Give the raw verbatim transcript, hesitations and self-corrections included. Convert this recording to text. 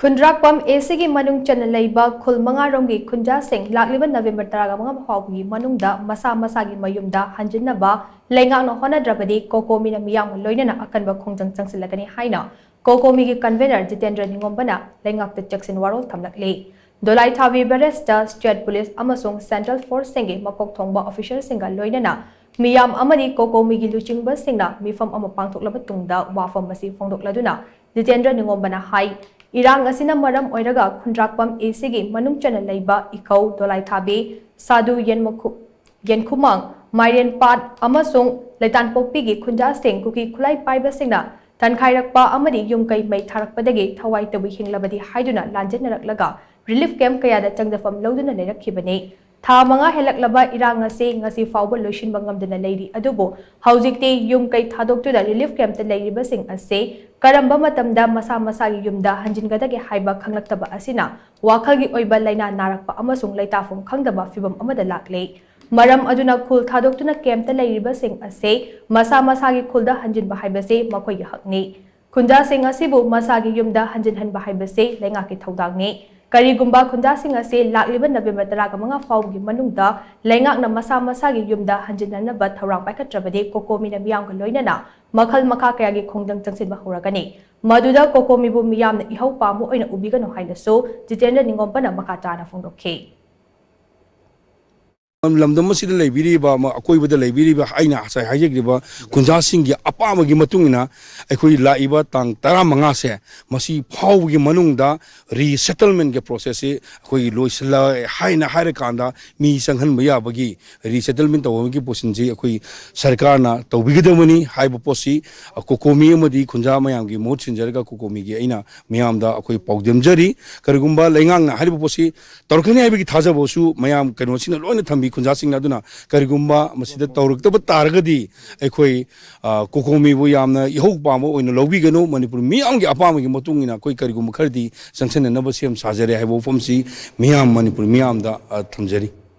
ꯈꯨꯟꯗ꯭ꯔꯥꯛꯄꯝ ꯑꯦ ꯁꯤꯒꯤ ꯃꯅꯨꯡ ꯆꯟꯅ ꯂꯩꯕ ꯈꯨꯜ ꯃꯉꯥꯔꯣꯝꯒꯤ ꯈꯨꯟꯖꯥꯁꯤꯡ ꯂꯥꯛꯂꯤꯕ ꯅꯕꯦꯝꯕꯔ ꯇꯔꯥꯃꯉꯥ ꯐꯥꯎꯕꯒꯤ ꯃꯅꯨꯡꯗ ꯃꯁꯥ ꯃꯁꯥꯒꯤ ꯃꯌꯨꯝꯗ ꯍꯟꯖꯤꯟꯅꯕ ꯂꯩꯉꯥꯛꯅ ꯍꯣꯠꯅꯗ꯭ꯔꯕꯗꯤ ꯀꯣꯀꯣꯃꯤꯅ ꯃꯤꯌꯥꯝꯒ ꯂꯣꯏꯅꯅ ꯑꯀꯟꯕ ꯈꯣꯡꯖꯪ ꯆꯪꯁꯤꯜꯂꯒꯅꯤ ꯍꯥꯏꯅ ꯀꯣꯀꯣꯃꯤꯒꯤ ꯀꯟꯚꯦꯅꯔ ꯖꯤꯇꯦꯟꯗ꯭ꯔ ꯅꯤꯉꯣꯝꯕꯅ ꯂꯩꯉꯥꯛꯇ ꯆꯦꯛꯁꯤꯟ ꯋꯥꯔꯣꯜ ꯊꯝꯂꯛꯂꯤ꯫ ꯗꯣꯂꯥꯏꯊꯥꯕꯤ ꯕꯦꯔꯦꯖꯇ ꯁ꯭ꯇꯦꯠ ꯄꯨꯂꯤꯁ ꯑꯃꯁꯨꯡ ꯁꯦꯟꯇ꯭ꯔꯦꯜ ꯐꯣꯔꯁꯁꯤꯡꯒꯤ ꯃꯀꯣꯛ ꯊꯣꯡꯕ ꯑꯣꯐꯤꯁꯔꯁꯤꯡꯒ ꯂꯣꯏꯅꯅ ꯃꯤꯌꯥꯝ ꯑꯃꯗꯤ ꯀꯣꯀꯣꯃꯤꯒꯤ ꯂꯨꯆꯤꯡꯕꯁꯤꯡꯅ ꯃꯤꯐꯝ ꯑꯃ ꯄꯥꯡꯊꯣꯛꯂꯕ ꯇꯨꯡꯗ ꯋꯥꯐꯝ ꯑꯁꯤ ꯐꯣꯡꯗꯣꯛꯂꯗꯨꯅ ꯖꯤꯇꯦꯟꯗ꯭ꯔ ꯅꯤꯉꯣꯝꯕꯅ ꯍꯥꯏ, ꯏꯔꯥꯡ ꯑꯁꯤꯅ ꯃꯔꯝ ꯑꯣꯏꯔꯒ ꯈꯨꯟꯗ꯭ꯔꯥꯛꯄꯝ ꯑꯦ ꯁꯤꯒꯤ ꯃꯅꯨꯡ ꯆꯟꯅ ꯂꯩꯕ ꯏꯀꯧ, ꯗꯣꯂꯥꯏꯊꯥꯕꯤ, ꯁꯥꯗꯨ ꯌꯦꯟꯃꯈꯨ-, ꯌꯦꯟꯈꯨꯃꯥꯡ, ꯃꯥꯏꯔꯦꯟꯄꯥꯠ ꯑꯃꯁꯨꯡ ꯂꯩꯇꯥꯟꯄꯣꯛꯄꯤꯒꯤ ꯈꯨꯟꯖꯥꯁꯤꯡ ꯀꯨꯀꯤ ꯈꯨꯠꯂꯥꯏ ꯄꯥꯏꯕꯁꯤꯡꯅ ꯇꯟꯈꯥꯏꯔꯛꯄ ꯑꯃꯗꯤ ꯌꯨꯝ ꯀꯩ ꯃꯩ ꯊꯥꯔꯛꯄꯗꯒꯤ ꯊꯋꯥꯏ ꯇꯧꯕ ꯍꯤꯡꯂꯕꯗꯤ ꯍꯥꯏꯗꯨꯅ ꯂꯥꯟꯖꯦꯟꯅꯔꯛꯂꯒ ꯔꯤꯂꯤꯐ ꯀꯦꯝꯞ ꯀꯌꯥꯗ ꯆꯪꯖꯐꯝ ꯂꯧꯗꯨꯅ ꯂꯩꯔꯛꯈꯤꯕꯅꯤ꯫ ꯊꯥ ꯃꯉꯥ ꯍꯦꯜꯂꯛꯂꯕ ꯏꯔꯥꯡ ꯑꯁꯤ ꯉꯁꯤ ꯐꯥꯎꯕ ꯂꯣꯏꯁꯤꯟꯕ ꯉꯝꯗꯅ ꯂꯩꯔꯤ, ꯑꯗꯨꯕꯨ ꯍꯧꯖꯤꯛꯇꯤ ꯌꯨꯝ ꯀꯩ ꯊꯥꯗꯣꯛꯇꯨꯅ ꯔꯤꯂꯤꯐ ꯀꯦꯝꯞꯇ ꯂꯩꯔꯤꯕꯁꯤꯡ ꯑꯁꯤ ꯀꯔꯝꯕ ꯃꯇꯝꯗ ꯃꯁꯥ ꯃꯁꯥꯒꯤ ꯌꯨꯝꯗ ꯍꯟꯖꯤꯟꯒꯗꯒꯦ ꯍꯥꯏꯕ ꯈꯪꯂꯛꯇꯕ ꯑꯁꯤꯅ ꯋꯥꯈꯜꯒꯤ ꯑꯣꯏꯕ ꯂꯥꯏꯅꯥ ꯅꯥꯔꯛꯄ ꯑꯃꯁꯨꯡ ꯂꯩꯇꯥꯐꯝ ꯈꯪꯗꯕ ꯐꯤꯚꯝ ꯑꯃꯗ ꯂꯥꯛꯂꯦ꯫ ꯃꯔꯝ ꯑꯗꯨꯅ ꯈꯨꯜ ꯊꯥꯗꯣꯛꯇꯨꯅ ꯀꯦꯝꯞꯇ ꯂꯩꯔꯤꯕꯁꯤꯡ ꯑꯁꯤ ꯃꯁꯥ ꯃꯁꯥꯒꯤ ꯈꯨꯜꯗ ꯍꯟꯖꯤꯟꯕ ꯍꯥꯏꯕꯁꯤ ꯃꯈꯣꯏꯒꯤ ꯍꯛꯅꯤ꯫ ꯈꯨꯟꯖꯥꯁꯤꯡ ꯑꯁꯤꯕꯨ ꯃꯁꯥꯒꯤ ꯌꯨꯝꯗ ꯍꯟꯖꯤꯟꯍꯟꯕ ꯍꯥꯏꯕꯁꯤ ꯂꯩꯉꯥꯛꯀꯤ ꯊꯧꯗꯥꯡꯅꯤ꯫ ꯀꯔꯤꯒꯨꯝꯕ ꯈꯨꯟꯖꯥꯁꯤꯡ ꯑꯁꯤ ꯂꯥꯛꯂꯤꯕ ꯅꯕꯦꯝꯕꯔ ꯇꯔꯥꯃꯉꯥ ꯐꯥꯎꯕꯒꯤ ꯃꯅꯨꯡꯗ ꯂꯩꯉꯥꯛꯅ ꯃꯁꯥ ꯃꯁꯥꯒꯤ ꯌꯨꯝꯗ ꯍꯟꯖꯤꯟꯍꯟꯅꯕ ꯊꯧꯔꯥꯡ ꯄꯥꯏꯈꯠꯇ꯭ꯔꯕꯗꯤ ꯀꯣꯀꯣꯃꯤꯅ ꯃꯤꯌꯥꯝꯒ ꯂꯣꯏꯅꯅ ꯃꯈꯜ ꯃꯈꯥ ꯀꯌꯥꯒꯤ ꯈꯣꯡꯖꯪ ꯆꯪꯁꯤꯟꯕ ꯍꯧꯔꯒꯅꯤ꯫ ꯃꯗꯨꯗ ꯀꯣꯀꯣꯃꯤꯕꯨ ꯃꯤꯌꯥꯝꯅ ꯏꯍꯧ ꯄꯥꯝꯕ ꯑꯣꯏꯅ ꯎꯕꯤꯒꯅꯨ ꯍꯥꯏꯅꯁꯨ ꯖꯤꯇꯦꯟꯗ꯭ꯔ ꯅꯤꯉꯣꯝꯕꯅ ꯃꯈꯥ ꯇꯥꯅ ꯐꯣꯡꯗꯣꯛꯈꯤ꯫ ꯂꯝꯗꯝ ꯑꯁꯤꯗ ꯂꯩꯕꯤꯔꯤꯕ, ꯑꯃ ꯑꯀꯣꯏꯕꯗ ꯂꯩꯕꯤꯔꯤꯕ, ꯑꯩꯅ ꯉꯁꯥꯏ ꯍꯥꯏꯖꯈ꯭ꯔꯤꯕ ꯈꯨꯟꯖꯥꯁꯤꯡꯒꯤ ꯑꯄꯥꯝꯕꯒꯤ ꯃꯇꯨꯡ ꯏꯟꯅ ꯑꯩꯈꯣꯏ ꯂꯥꯛꯏꯕ ꯇꯥꯡ ꯇꯔꯥꯃꯉꯥꯁꯦ ꯃꯁꯤ ꯐꯥꯎꯕꯒꯤ ꯃꯅꯨꯡꯗ ꯔꯤꯁꯦꯇꯜꯃꯦꯟꯒꯤ ꯄ꯭ꯔꯣꯁꯦꯁꯁꯤ ꯑꯩꯈꯣꯏꯒꯤ ꯂꯣꯏꯁꯤꯜꯂꯦ ꯍꯥꯏꯅ ꯍꯥꯏꯔꯀꯥꯟꯗ ꯃꯤ ꯆꯪꯍꯟꯕ ꯌꯥꯕꯒꯤ, ꯔꯤꯁꯦꯇꯜꯃꯦꯟ ꯇꯧꯕꯒꯤ ꯄꯣꯠꯁꯤꯟꯁꯤ ꯑꯩꯈꯣꯏ ꯁꯔꯀꯥꯔꯅ ꯇꯧꯕꯤꯒꯗꯕꯅꯤ ꯍꯥꯏꯕ ꯄꯣꯠꯁꯤ ꯀꯣꯀꯣꯃꯤ ꯑꯃꯗꯤ ꯈꯨꯟꯖꯥ ꯃꯌꯥꯝꯒꯤ ꯃꯍꯨꯠ ꯁꯤꯟꯖꯔꯒ ꯀꯣꯀꯣꯃꯤꯒꯤ ꯑꯩꯅ ꯃꯤꯌꯥꯝꯗ ꯑꯩꯈꯣꯏ ꯄꯥꯎꯗꯝꯖꯔꯤ꯫ ꯀꯔꯤꯒꯨꯝꯕ ꯂꯩꯉꯥꯛꯅ ꯍꯥꯏꯔꯤꯕ ꯄꯣꯠꯁꯤ ꯇꯧꯔꯛꯀꯅꯤ ꯍꯥꯏꯕꯒꯤ ꯊꯥꯖꯕꯁꯨ ꯃꯌꯥꯝ ꯀꯩꯅꯣꯁꯤꯡꯅ ꯂꯣꯏꯅ ꯊꯝꯕꯤ, ꯈꯨꯟꯖꯥꯁꯤꯡꯅ꯫ ꯑꯗꯨꯅ ꯀꯔꯤꯒꯨꯝꯕ ꯃꯁꯤꯗ ꯇꯧꯔꯛꯇꯕ ꯇꯥꯔꯒꯗꯤ ꯑꯩꯈꯣꯏ, ꯑ, ꯀꯣꯀꯣꯃꯤꯕꯨ ꯌꯥꯝꯅ ꯏꯍꯧ ꯄꯥꯝꯕ ꯑꯣꯏꯅ ꯂꯧꯕꯤꯒꯅꯨ꯫ ꯃꯅꯤꯄꯨꯔ ꯃꯤꯌꯥꯝꯒꯤ ꯑꯄꯥꯝꯕꯒꯤ ꯃꯇꯨꯡ ꯏꯟꯅ ꯑꯩꯈꯣꯏ ꯀꯔꯤꯒꯨꯝꯕ ꯈꯔꯗꯤ ꯆꯪꯁꯤꯟꯅꯅꯕ ꯁꯦꯝ ꯁꯥꯖꯔꯦ ꯍꯥꯏꯕ ꯋꯥꯐꯝꯁꯤ ꯃꯤꯌꯥꯝ, ꯃꯅꯤꯄꯨꯔ ꯃꯤꯌꯥꯝꯗ, ꯑ, ꯊꯝꯖꯔꯤ꯫